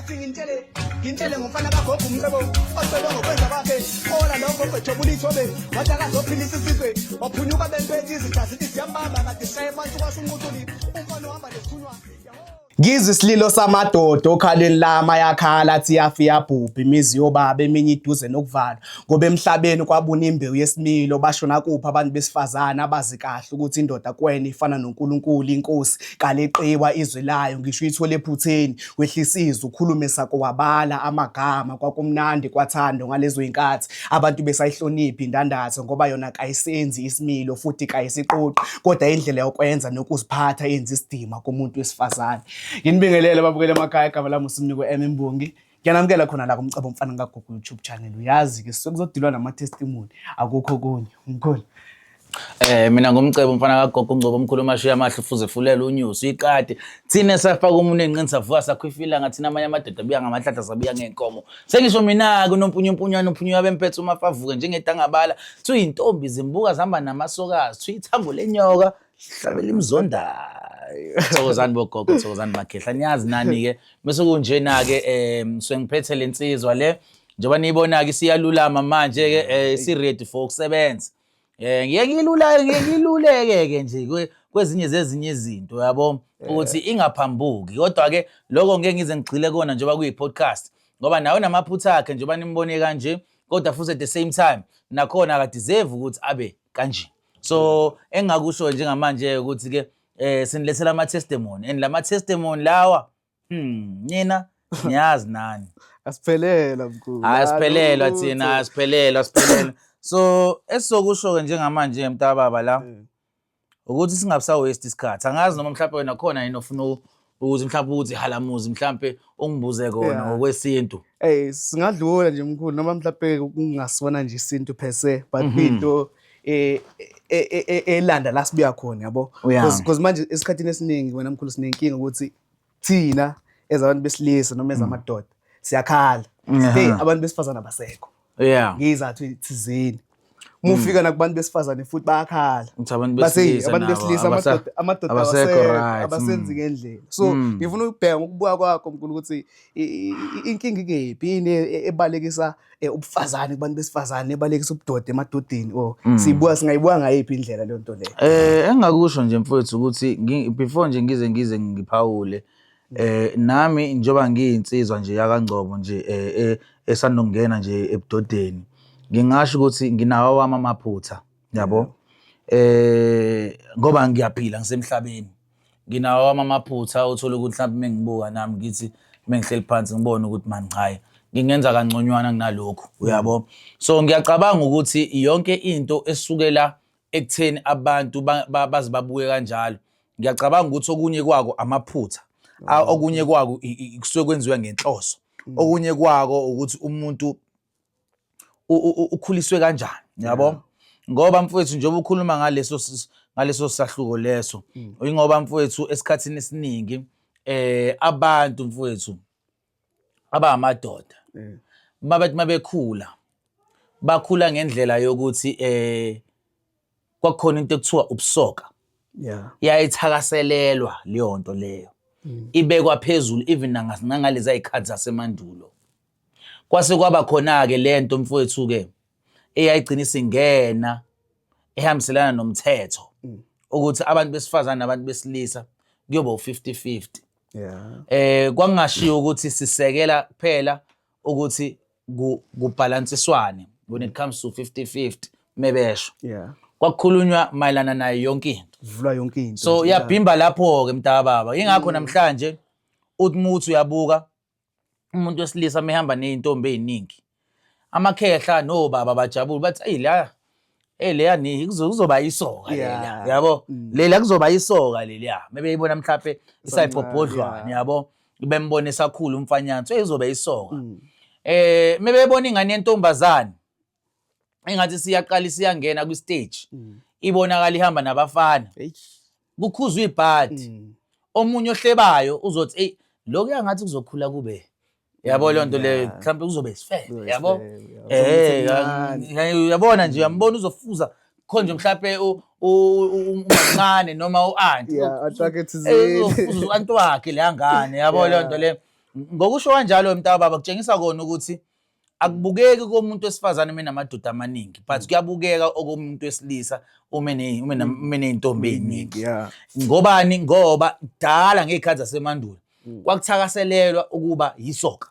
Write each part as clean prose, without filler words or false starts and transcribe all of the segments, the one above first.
Athi ngintshele ngintshele ngomfana kagogo umcebo ocebe ngokwenza kwakhe ola lokho kwejobula ithobe wathi akazophilisa isizwe waphunyuka bempethe izitha zithi ziyambamba kade shaye phansi kwasho unqutuli umfana uhamba nesithunywa. Ngizwe isililo samadoda okhalweni lami ayakhala athi yafa iyabhubha imizi yobaba eminye iduze nokuvalwa ngoba emhlabeni kwabuna imbewu yesimilo bashona kuphi abantu besifazane abazi kahle ukuthi indoda kuwena ifana noNkulunkulu inkosi kaleqiwa izwi layo ngisho uyithole ephutheni wehlisa izwi ukhulume sakowabala amagama kwakumnandi kwathando ngalezo zinkathi abantu besayihlonipha indandatho ngoba yona kayisenzi isimilo futhi kayisiqoqi kodwa indlela yokwenza nokuziphatha yenza isidima kumuntu wesifazane. Nginibingelele babukele emakhaya, igama lami uSimniko M Imbongi. Ngiyanamukela khona la kuMcebo Mfana kaGugu YouTube channel. Uyazi-ke sekuzodilwa nama-testimony, akukho okunye. Mkhulu. Mina ngumcebo mfana kagogo uNgcobo omkhulu umashiya amahle ufuze fulela unyusi uyiqade thina safaka umuntu enqini savuka sakhwifila ngathina amanye amadoda abuya ngamahlahla sabuya ngey'nkomo sengisho mina-ke unompunyumpunywana uphunyuka bemphethe umafavuke njengetangabala kuthiwa iy'ntombi zimbuka zihamba namasokazi kuthiwa ithambo lenyoka hlabela imzondayo. Thokozani bogogo, thokozani makhehla. Niyazi nani-ke bese kunjena-ke sengiphethe le nsizwa le njengoba niyibona-ke isiyalulama manje-ke isi-ready for ukusebenza. Ngiye ngilula ngiye ngiluleke-ke nje kwezinye zezinye izinto yabo ukuthi ingaphambuki kodwa-ke lokho ngeke ngize ngigxile kona njengoba kuyi-podcast ngoba nawe namaphutha akhe njengoba nimbone kanje kodwa futhi at the same time nakhona akadeserve ukuthi abe kanje. So engingakusho njengamanje ukuthi ke sinilethela ama testimony and lama testimony lawa nina niyazi nani. Asiphelelwa mkhulu. Hayi asiphelelwa thina, asiphelelwa, asiphelelwa. So esizokusho ke njengamanje mntakababa la ukuthi singabusa waste isikhathi. Angazi noma mhlawumbe wena khona yini ofuna ukuthi mhlawumbe ukuthi halamuzi mhlawumbe ungibuze kona ngokwesintu. Hey singadlula nje mkhulu noma mhlawumbe kungasona nje isintu per se but kuyinto elanda la sibuya khona yabo because manje esikhathini esiningi wena mkhulu sinenkinga ukuthi thina ezabantu besilisa noma ezamadoda siyakhala hey abantu besifazana abasekho ngizathu thizeni uma ufika nakubantu besifazane futhi bayakhala bathi abantu besilisa amadoda abasekho abasenzi ngendlela. So ngifuna ukubheka ngokubuka kwakho mkhulu ukuthi inkinga ikephi, yini ebalekisa ubufazane kubantu besifazane, ebalekisa ubudoda emadodeni or siyibuka singayibuka ngayiphi indlela leyo nto leyo? Engingakusho nje mfowethu ukuthi before nje ngize ngiphawule nami njengoba ngiyinsizwa nje yakaNgcobo nje esandongena nje ebudodeni ngingasho ukuthi nginawo awami amaphutha yabo ngoba ngiyaphila ngisemhlabeni nginawo awami amaphutha uthole ukuthi mhlawumbe mengibuka nami ngithi mengihleli phansi ngibone ukuthi man cha ngingenza kangconywana kunalokhu uyabo. So ngiyacabanga ukuthi yonke into esukela ekutheni abantu baze babuke kanjalo ngiyacabanga ukuthi okunye kwako amaphutha, okunye kwako kusuke kwenziwa ngenhloso, okunye kwako ukuthi umuntu ukhuliswe kanjani yabo. Ngoba mfowethu njengoba ukhuluma ngaleso sahluko leso, ingoba mfowethu esikhathini esiningi abantu mfowethu abangamadoda mabethi mabekhula bakhula ngendlela yokuthi kwakukhona into ekuthiwa ubusoka yayithakaselelwa leyo nto leyo ibekwa phezulu even nangalezi ayikhathi zasemandulo. Kwase kwaba khona-ke le nto mfowethu-ke eyayigcina isingena ehambiselana nomthetho ukuthi abantu besifazane nabantu besilisa kuyoba u-50-50. Kwakungashiwo ukuthi sisekela kuphela ukuthi kubhalansiswane when it comes to 50-50 mebesho. Kwakukhulunywa mayelana nayo yonke into. Kuvulwa yonke into. So yabhimba lapho-ke mntakababa. Yingakho namhlanje uthi muthi uyabuka umuntu wesilisa mehamba nezintombi eziningi amakhehla nobaba bajabule bathi eyi la hey leya ni kuzoba isoka lela yabo lela kuzoba isoka leliya mebeyibona mhlawumbe isayibhobhodlwane yabo bembone esakhula umfanyana so izoba isoka mebebona ingane yentombazane engathi siyaqala isiyangena kwi stage ibonakala ihamba nabafana kukhuzwa ibhadi omunye ohlebayo uzothi hey lokhu yangathi kuzokhula kube yabo leyo nto leyo mhlawumbe kuzobe isifebe yabo uyabona nje uyambona uzofuza khonje mhlawumbe umancane noma u-anti uzofuza u-anti wakhe leya ngane yabo leyo nto leyo. Ngokusho kanjalo mntakababa kutshengisa kona ukuthi akubukeki komuntu wesifazane uma enamadoda amaningi, but kuyabukeka okomuntu wesilisa uma eney'ntombi ey'ningi. Ngobani? Ngoba kudala ngey'khathi zasemandulo kwakuthakaselelwa ukuba yisoka.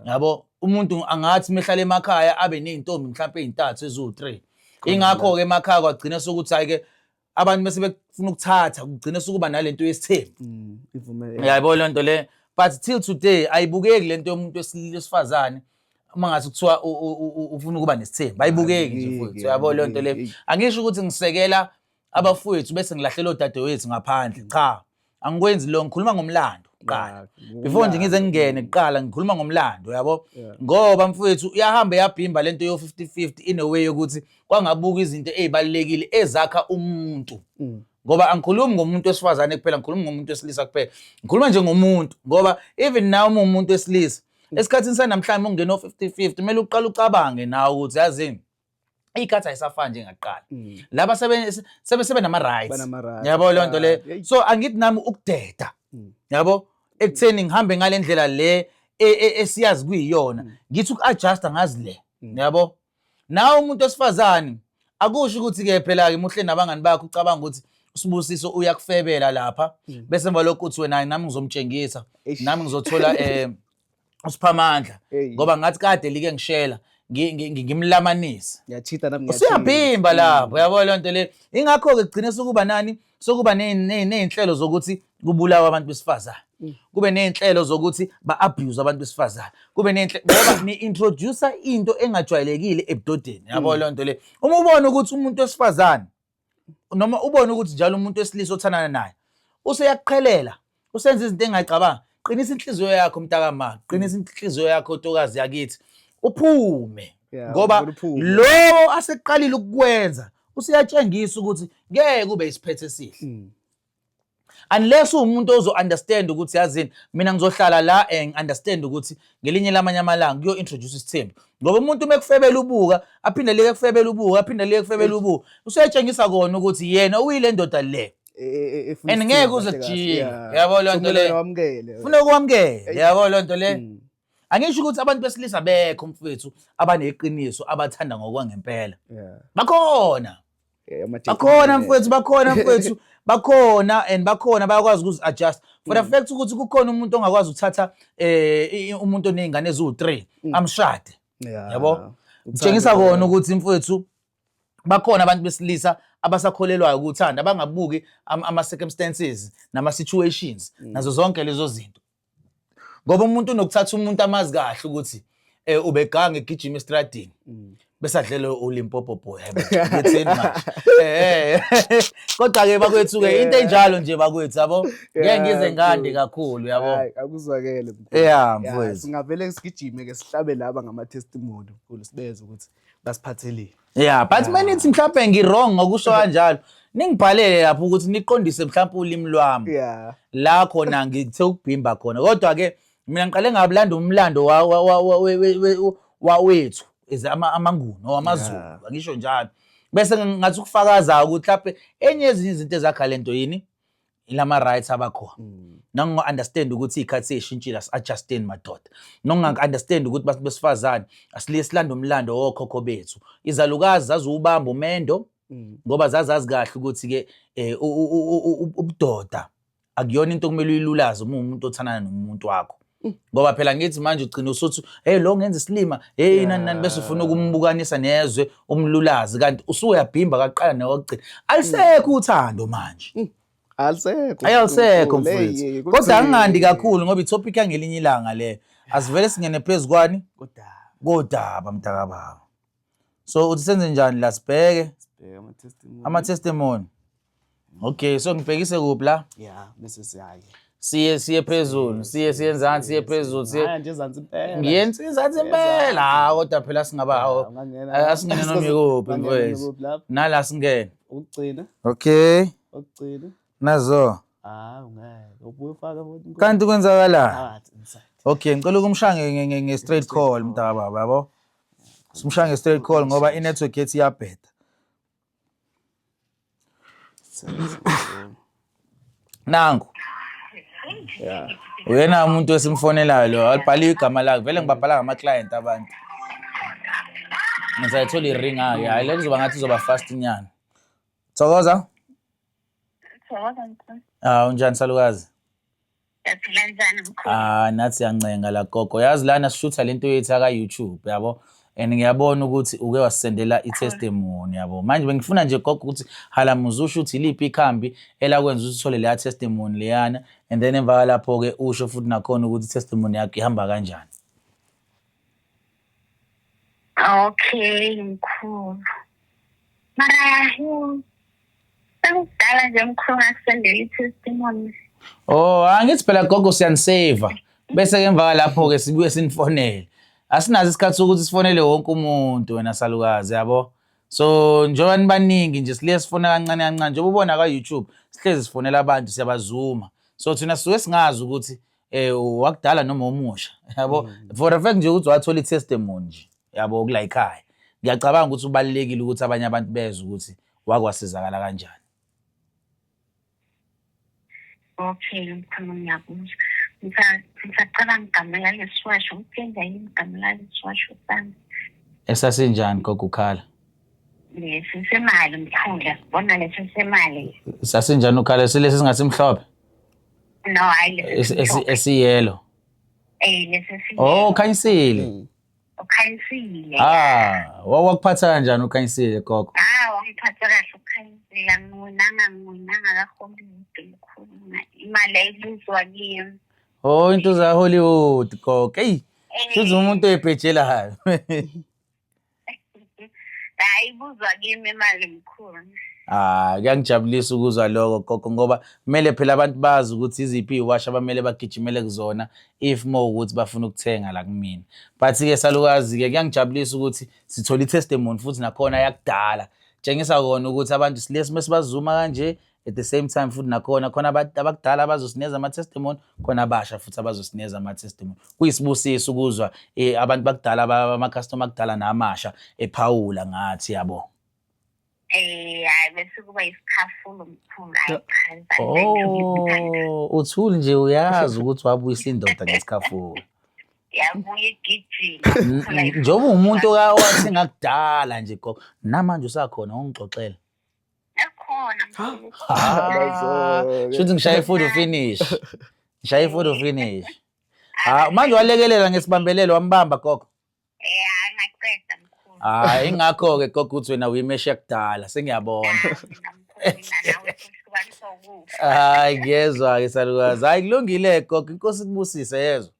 Yabo, umuntu angathi mehlala emakhaya abe ney'ntombi mhlawumpe ey'ntathu eziwu-3. Ingakho-ke emakhaya kwagcina sokuthi hhayi-ke abantu bese befuna ukuthatha, kugcina sokuba nalento yesithembu. Uyayibona le nto le? But till today ayibukeki lento yomuntu wesifazane uma ngase kuthiwa ufuna ukuba nesithembu, ayibukeki nje futhi. Uyayibona le nto le? Angisho ukuthi ngisekela abafowethu bese ngilahlela odadewethu ngaphandle, cha, angikwenzi lo, ngikhuluma ngomlando kuqala. Before nje ngize ngingene kuqala ngikhuluma ngomlando, yabo, ngoba mfowethu uyahamba yabhimba lento yo 50-50 in a way yokuthi kwangabuka izinto ezibalulekile ezakha umuntu. Ngoba angikhulumi ngomuntu wesifazane kuphela, ngikhuluma ngomuntu wesilisa kuphela, ngikhuluma nje ngomuntu, ngoba even now uma umuntu wesilisa esikhathini sanamhlanje ungena o-50-50 kumele uqale ucabange nawe ukuthi yazini iy'khathi ayisafani njengakuqala. Laba sebe nama-rights. Banama-rights, Yabo leyo nto le. Yeah. So angithi nami ukudeda, yabo, ekutheni ngihambe ngale ndlela le esiyazi kuyiyona, ngithi uku-adjusta ngazi le, yabo. Nawe umuntu wesifazane akusho ukuthi-ke phela-ke muhle nabangani bakho ucabanga ukuthi uSibusiso uyakufebela lapha, bese emva lokho uthi wena nami ngizomtshengisa, nami ngizothola uSiphamandla, ngoba ngathi kade like ngishela ngimlamanise. Ngiyachitha nami, ngiyachitha. Usuyabhimba lapho, yabo leyo nto le. Ingakho-ke kugcine sokuba nani, sokuba ney'nhlelo zokuthi kubulawa abantu besifazane, kube ney'nhlelo zokuthi ba-abuse abantu besifazane, kube ney'nhlelo ngoba ni-introduce into engajwayelekile ebudodeni, yabo leyo nto le. Uma ubona ukuthi umuntu wesifazane noma ubone ukuthi njalo umuntu wesilisa othandana naye useyakuqhelela, usenza izinto engayicabanga, qinisa inhliziyo yakho mntakama, qinisa inhliziyo yakho ntokazi yakithi, uphume, ngoba uvele uphume. lo aseqalile ukukwenza useyatshengisa ukuthi ngeke kube isiphetho esihle. Unless uwumuntu ozo-understand ukuthi yazini mina ngizohlala la and understand ukuthi ngelinye lamanye amalanga kuyo-introduce isithembu, ngoba umuntu uma ekufebela ubuka, aphinde leke kufebela ubuka, aphinde leke kufebela ubuka, usuyatshengisa kona ukuthi yena uyile ndoda le. Efuna And ngeke isithembu uze kahle kahle. kujike. Yabo leyo So nto kumele le. wamukele. Funa ukwamukela, yabo leyo nto le. Angisho ukuthi abantu besilisa bekho mfowethu abaneqiniso abathanda ngokwangempela. Bakhona. Bakhona mfowethu, bakhona mfowethu, bakhona and bakhona bayakwazi ukuzi-adjust. For the fact ukuthi kukhona umuntu ongakwazi ukuthatha umuntu oney'ngane eziwu-3 amshade. Yabo? Kutshengisa kona ukuthi mfowethu bakhona abantu besilisa abasakholelwayo ukuthanda, abangabuki ama-circumstances nama-situations nazo zonke lezo zinto. Ngoba umuntu unokuthatha umuntu amazi kahle ukuthi ubeganga egijima estradini, bese adlele uLimpopo boy. Hayi bo, ngithini manje? Kodwa-ke bakwethu-ke into enjalo nje bakwethu, yabo, ngeke ngize ngande kakhulu, yabo. Hayi, akuzwakele mkhulu. Mfowethu. Singavele sigijime ke sihlabe laba ngama-testimony mkhulu, sibeze ukuthi basiphathelile. Yeah, but manithi mhlawumbe ngi-wrong ngokusho kanjalo, ningibhalele lapho ukuthi niqondise mhlawumbe ulimi lwami. La khona ngithe ukubhimba khona. Kodwa-ke mina ngiqale ngabulanda umlando wethu as amaNguni or amaZulu, angisho njalo. Bese ngathi ukufakaza ukuthi mhlawumbe enye ezinye izinto ezakha lento yini, ilama rights abakhona. Nangingo-understand ukuthi iy'khathi sey'shintshile, asi-adjusteni madoda. Nonginga-understand ukuthi bantu besifazane asiliye silande umlando wokhokho bethu. Izalukazi zaziwubamba umendo, ngoba zazazi kahle ukuthi-ke ubudoda akuyona into okumele uyilulaze uma uwumuntu othandana nomuntu wakho. Ngoba phela ngithi manje ugcina usuthi hey lo ngenza isilima, hey nani nani, bese ufuna ukumbukanisa nezwe umlulazi, kanti usuyabhimba kaqala newokugcina. Alisekho uthando manje. Alisekho. Ayi, alisekho Mkhulu. mfowethu. Hey, Kodwa kugcina. angingandi kakhulu ngoba i-topic yangelinye ilanga le. Asivele singene phezu kwani? Kodaba. Kodaba mntakababa. So uthi senze njani la, sibheke? Sibheke ama-testimony. Ama-testimony. Okay, so ngibhekise kuphi la? Yeah, bese siyaye. Siye phezulu, siye enzansi, siye phezulu, siye. Haya nje ezansi impela. Ngiyenza ezansi impela. Hawu, kodwa phela singaba, hawu, Yeah, ungangena. asingene noma ikuphi, Ungangena mfowethu. noma ikuphi lapho. Nala singene. Ukugcina. Okay. Ukugcina. Nazo. Ah, ungeke. Ubuye ufake futhi inkomo. Kanti kwenzakalani? Phakathi inside. Okay, ngicela ukumshaya nge-straight call mntakababa, yabo? Simshaya nge-straight call ngoba i-network yethu iyabheda. Nangu. Yeah. Uyena umuntu esimfonelayo lo, alibhaliwe igama lakhe. Vele ngibabhala ngama-client abantu. Ngisayithola i-ring-ke, hhayi le kuzoba ngathi izoba fast nyana. Thokoza? Thokoza mkhulu. Ah, unjani salukazi? Siyaphila njani mkhulu? Ah, nathi siyancenga la gogo. Yazi lana sishutha lento yethu aka YouTube, yabo. And ngiyabona ukuthi uke wasendela i-testimony yabo. Manje bengifuna nje gogo ukuthi halamuze usho ukuthi iliphi ikhambi elakwenza ukuthi uthole leya testimony leyana and then emva kwalapho ke usho futhi nakhona ukuthi i-testimony yakho ihamba kanjani. Okay mkhulu. Mara sekudala nje mkhulu ngakusendela i-testimony. Oh, angithi phela gogo siyaniseva. Bese ke emva kwalapho ke sibuye sinifonele. Asinazo isikhathi sokuthi sifonele wonke umuntu wena salukazi yabo. So njengoba nibaningi nje siliye sifona kancane kancane njengoba ubona ka YouTube sihlezi sifonela abantu siyabazuma. So thina sisuke singazi ukuthi eh wakudala noma omusha yabo. For a fact nje ukuthi wathola i-testimony nje yabo kula ekhaya. Ngiyacabanga ukuthi ubalekile ukuthi abanye abantu bezwe ukuthi wakwasizakala kanjani. Okay mkhulu ngiyakuzwa. Ngisacabanga igama lalesiwasho ukuphinda yini igama lalesiwasho sami? Esasinjani gogo ukhala? Lesi semali mkhulu, sibona lesi semali. Sasinjani ukhala silesi singasimhlophe? No, hayi lesi simhlophe. Esiyelo. Eh lesi siyelo. Oh, ukhanyisile. Ukhanyisile. Ah, wawakuphatha kanjani ukhanyisile gogo? Ah, wangiphatha kahle ukhanyisile, angiwinanga ngiwinanga kaHollywood mkhulu. Imali ayibuzwa kimi. Oh, into za Hollywood gogo. Hey, shuthi umuntu oyibhejelayo. Ayibuzwa kimi imali mkhulu. Ah, kuyangijabulisa ukuzwa lokho gogo ngoba kumele phela abantu bazi ukuthi iziphi iziwasha abamele bagijimele kuzona if more ukuthi bafuna ukuthenga la kumina. But ke salukazi ke kuyangijabulisa ukuthi sithola i-testimony futhi nakhona yakudala. Tshengisa kona ukuthi abantu silesi mesibazuma kanje at the same time futhi nakhona khona abakudala abazosineza ama-testimony khona abasha futhi abazosineza ama-testimony. Kuyisibusiso ukuzwa abantu bakudala ama-customer akudala namasha ephawula ngathi yabo. Eh, hayi bese kuba isikhafulo mkhulu, hayi cha. Oh, uthuli nje uyazi ukuthi wabuyisa indoda ngesikhafulo. Yabuya igijima. Njengoba uwumuntu owathenga kudala nje gogo, namanje usakhona ungixoxela. Ekhona mkhulu. Ah, shuthi ngishaye full finish. Ngishaye full finish. Ah, manje walekelela ngesibambelelo wambamba gogo. Eh, ngaqeda mkhulu. Ah, ingakho ke gogo uthi wena uyimeshe yakudala, sengiyabona. Mina mkhulu, mina nawe sohlukaniswa ukufa. Hayi ngiyezwa ke salukazi. Hayi kulungile gogo, inkosi ikubusise yezwa.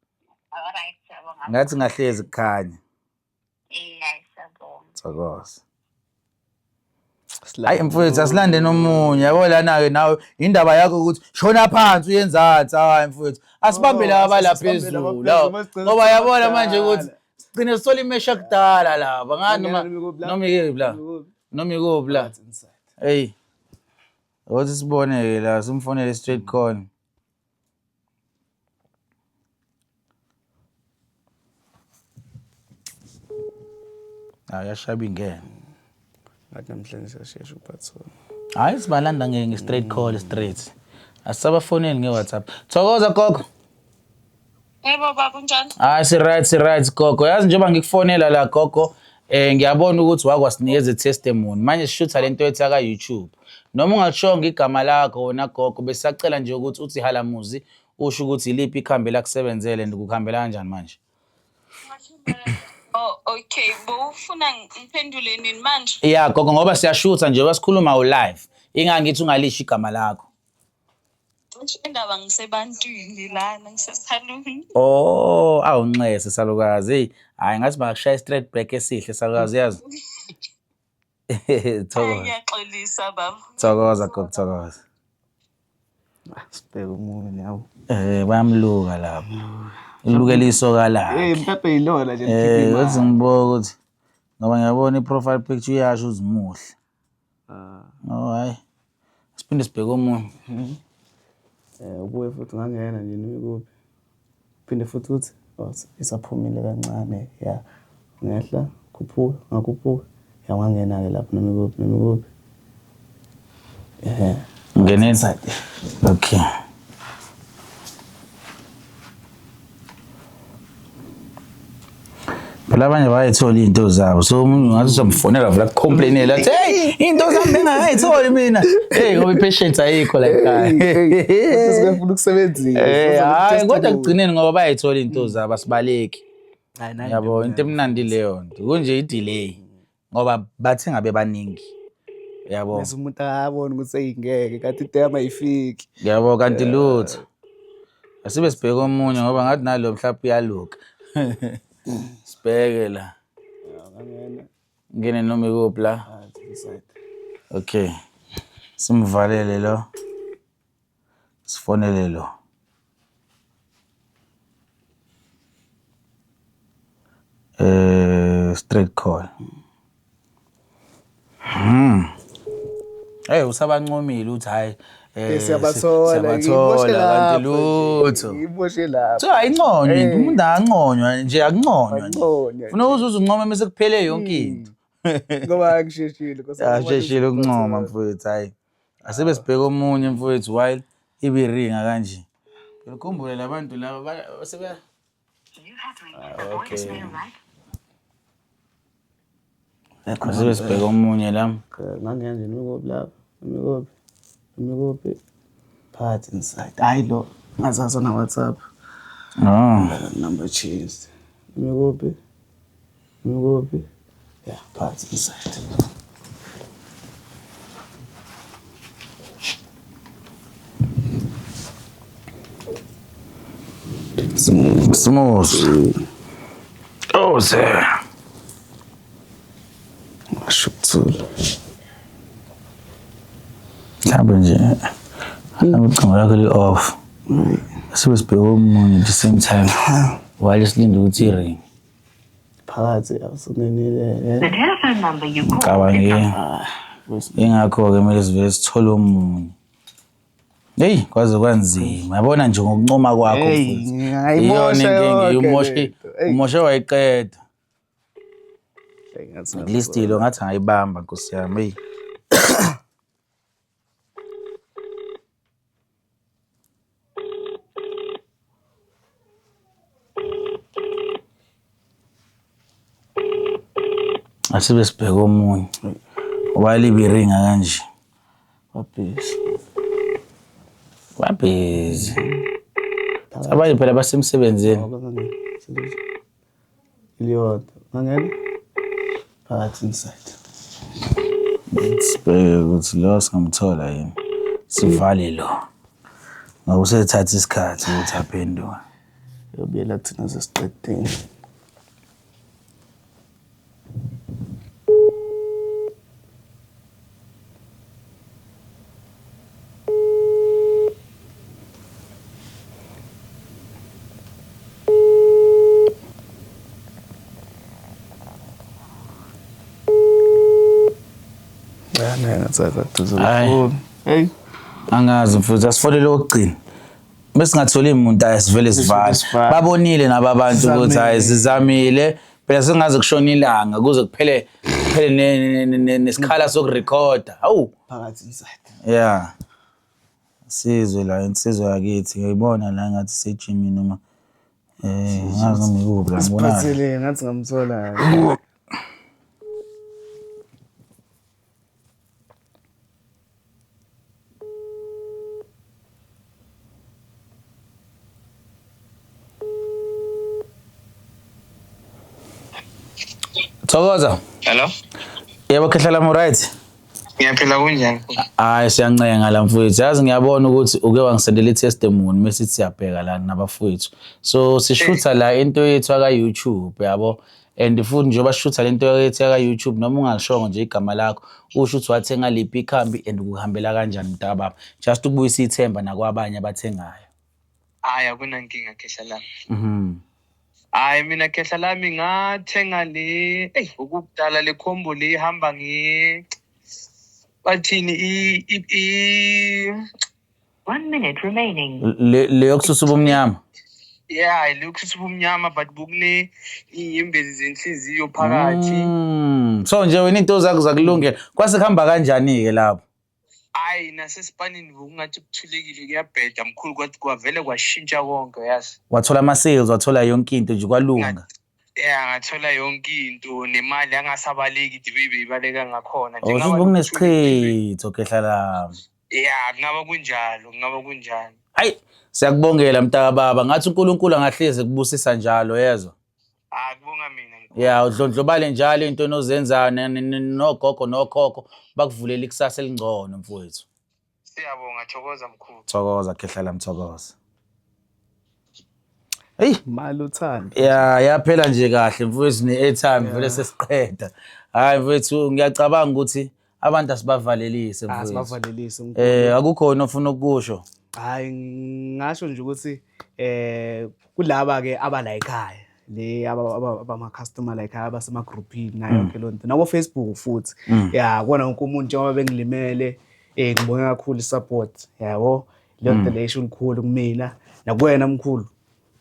Alright, siyabonga. Ngathi ngahlezi kukhanya. Eh, hayi siyabonga. Thokoza. Hayi mfowethu asilande nomunye yabo lana ke nawe indaba yakho ukuthi shona phansi uyenzansi hayi mfowethu asibambe Oh, laba la asibambe phezulu laba lawo phezulu, masigcine ngoba yabona sibadala. manje ukuthi sigcine sithola imesha kudala laba ngani noma Noma ikuphi la? noma ikuphi la noma ikuphi la hey wothi sibone ke la simfonele straight khona. Hayi yashaba ingene. Ngathi namhlanje siyashesha ukuphathona. Hayi sibalanda nge-straight call straight. Asisabafoneli nge-WhatsApp. Thokoza gogo. Yebo baba unjani? Hayi si right si right gogo. Yazi njengoba ngikufonela la gogo ngiyabona ukuthi wakwasinikeza i-testimony. Manje sishutha lento yethu yaka YouTube. Noma ungalishongo igama lakho wena gogo besacela nje ukuthi uthi halamuzi usho ukuthi iliphi ikhambi lakusebenzele ndikuhambela kanjani manje. Oh okay, bowufuna ngiphendule nini manje? Yeah gogo ngoba siyashutha nje basikhuluma u live. Ingangithi ungalisho igama lakho. Cishe indaba ngisebantwini lana ngisesaluni. Oh, awunxese salukazi. Hey, hayi ngathi bakushaya straight back esihle salukazi yazi. Thokoza. Ngiyaxolisa baba. Thokoza gogo thokoza. Sibheke umunye yawo. Eh bayamluka lapho. Ilukela isoka lakhe. Eh mhlawumbe yilona nje likhipha imali. Uthi ngibuka ukuthi ngoba ngiyabona i-profile picture uyasho uzimuhle. Ah. Oh hayi. Siphinde sibheke omunye. Ubuye futhi ungangena nje noma ikuphi. Phinde futhi uthi oh, isaphumile kancane ya. Ngehla khuphuka ngakhuphuka ya ungangena ke lapho noma ikuphi noma ikuphi. Ngene inside. Okay. Phela abanye bayayithola iy'nto zabo, so umuntu ngathi uzomfonela vele akucomplainele athi hey, iy'nto zami bengingayitholi mina. Hey, ngoba i-patience ayikho la ekhaya. Sifuna ukusebenzisa. Eh, hayi kodwa ekugcineni ngoba bayayithola iy'nto zabo asibaleki. Yabo, into emnandi leyo nto. Kunje i-delay ngoba bathenga bebaningi. Yabo. Bese umuntu akabona ukuthi seyingeke kanti into yami ayifiki. Yabo kanti lutho. Asibe sibheke omunye ngoba ngathi nalo mhlawumbe uyaluka. Sibheke la. Ngene noma ikuphi la. Okay. Simvalele lo. Sifonele lo. Eh straight call. Hey usabancomile uthi hayi eh Siyabathola, siyabathola kanti lutho. Ngiboshe lapho. So ayinconywa into umuntu anganconywa nje akunconywa nje. Akunconywa Funa uzuze uncome mase kuphele yonke into. Ngoba ngisheshile. Asheshile ukuncoma mfowethu hayi. Asibe sibheke omunye mfowethu while ibiringa kanje. Phela ukhumbule labantu laba sebe okay. Asibe sibheke omunye la. Ngangena nje noma ikuphi lapho. Noma ikuphi. Noma ikuphi. Phakathi inside. Hayi lo ngazazi na WhatsApp. Oh. Number changed. Noma ikuphi. Noma ikuphi. Yeah, phakathi inside. Smooth. Smooth. Oh sir. Ngasho ukuthula. Mhlawumbe nje mhlawumbe ucingo lakho li-off. Asibe sibheke omunye at the same time. While silinde ukuthi iringi. Phakathi awusungenile. The telephone number you called Ngicabange ingakho-ke kumele sivele sithole omunye. Heyi kwaze kwanzima. Yabona nje ngokuncoma kwakho Hey, mfowethu. ngingayimosha Iyona inkinga, yonke umoshe lento. Hey. umoshe wayiqeda. Ngathi At least ilo ngathi angayibamba Nkosi yami. Hey. Asibe sibheke omunye. Ngoba libiringa kanje. Wabhizi. Babhizi. Abanye phela basemsebenzini. Iliyodwa. Ngangena phakathi inside. Sibheke ukuthi lo singamthola yini. Sivale lo. Ngoba usethatha isikhathi ukuthi aphendule. Yobuyela thina sesiqedile. Hayi. Hey. Angazi mfowethu asifonele okugcina. Besingatholi umuntu ayi sivele sivale. sivale. Babonile naba abantu ukuthi hayi Sizamile. sizamile. Phela singaze kushona ilanga kuze kuphele kuphele nesikhala sokurekhoda. Hawu. Phakathi inside. Yeah. Sizwe la insizwa yakithi ngiyibona la ngathi sejimini noma eh ngazi noma ikuphi la ngibona. Siphathele ngathi ngamthola. Thokoza. Hello? Yebo khehla lami right? Ngiyaphila kunjani? Hayi siyancenga la mfowethu. Yazi ngiyabona ukuthi uke wangisendela i-testimony mase sithi siyabheka la nabafowethu. So sishutha la into yethu aka YouTube yabo. And futhi njengoba sishutha lento yethu yaka YouTube noma ungalishongo nje igama lakho usho ukuthi wathenga liphi ikhambi and kuhambela kanjani mntakababa. Just ukubuyisa ithemba nakwabanye abathengayo. Hayi akunankinga khehla lami. Mhm. Hayi mina khehla lami ngathenga le eyi okukudala le combo le ihamba nge bathini i i i 1 minute remaining. Le leyokususa ubumnyama. yeah lokhu sibumnyama but bokune inyembezi zenhliziyo phakathi. So nje wena into zakho zakulungela. Kwase kuhamba kanjani ke lapho? Hayi nasesipanini bokungathi kuthulekile kuyabheda mkhulu kwathi kwavele kwashintsha konke yazi. Wathola ama sales, wathola yonke into nje kwalunga. Ya, ngathola yonke into nemali angasabaleki the way beyibaleka ngakhona. Oh, shuthi bekunesichitho khehla lami. Ya, kungaba kunjalo, kungaba kunjalo. Hayi, siyakubongela mntaka baba. Ngathi uNkulunkulu angahlezi ekubusisa njalo, yezwa. Ah, kubonga mina mkhulu. Ya, udlondlobale njalo into ozenzayo nogogo nokhokho bakuvulela ikusasa elingcono mfowethu. Siyabonga, thokoza mkhulu. Thokoza khehla lami, thokoza. Hey, Mali uthando. Ya, yaphela nje kahle mfowethu ne-airtime vele sesiqeda. Hayi mfowethu, ngiyacabanga ukuthi abantu asibavalelise mfowethu. Asibavalelise mkhulu. Akukhona ofuna ukukusho? Hayi, ngasho nje ukuthi kulaba ke abala ekhaya le abama customer la ekhaya abasemagroupini nayo yonke lonto nako Facebook futhi, ya, kona wonke umuntu njengoba bengilimele, ngibonge kakhulu support yabo, leyo nto leyo isho lukhulu kumina nakuwena mkhulu,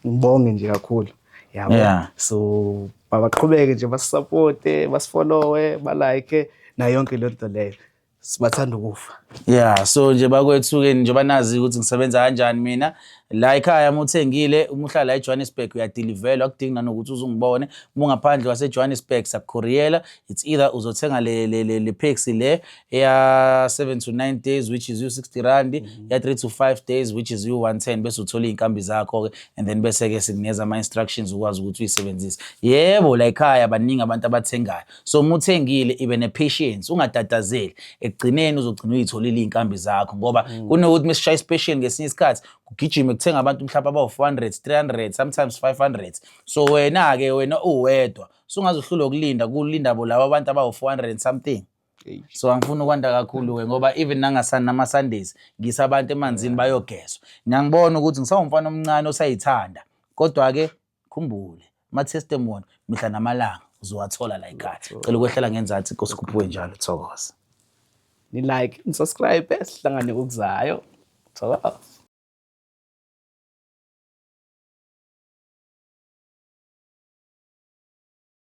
ngibonge nje kakhulu, yabo. So babaqhubeke nje basupporte, basifollowe, balike nayo yonke leyo nto leyo, sibathanda ukufa. Yeah, so nje bakwethu-ke, njengoba nazi ukuthi ngisebenza kanjani mina la ekhaya, uma uthengile, uma uhlala la eJohannesburg, uyadeliverwa, akudingi nanokuthi uze ungibone. Uma ungaphandle kwase-Johannesburg, siyakucourierela. It's either uzothenga le Paxi le eya 7 to 9 days, which is u-60 rand, ya 3 to 5 days, which is u-110, bese uthola iy'nkambi zakho-ke, and then bese-ke sikunikeza ama-instructions ukwazi ukuthi uyisebenzise. Yebo, la ekhaya baningi abantu abathengayo, so uma uthengile ibe ne-patience, ungatatazeli. Ekugcineni uzogcina uyitholile iy'nkambi zakho, ngoba kunokuthi mesishaya ispecial ngesinye isikhathi kugijime kuthenga abantu mhlawumbe abawu-400, 300, sometimes 500. So wena-ke, wena uwedwa sungaze uhlulwe ukulinda, kulinda bo laba abantu abawu-400 and something. So angifuni ukwanda kakhulu-ke, ngoba even nama-Sundays ngisa abantu emanzini bayogezwa. Ngiyangibona ukuthi ngisawumfana omncane osayithanda, kodwa-ke khumbule ama-testimony mihla namalanga uzowathola la ekhaya. Cela ukwehlela ngenzansi, inkosi khuphuke njalo. Thokoza. Ni like, ni subscribe, sihlangane kokuzayo. Thokoza.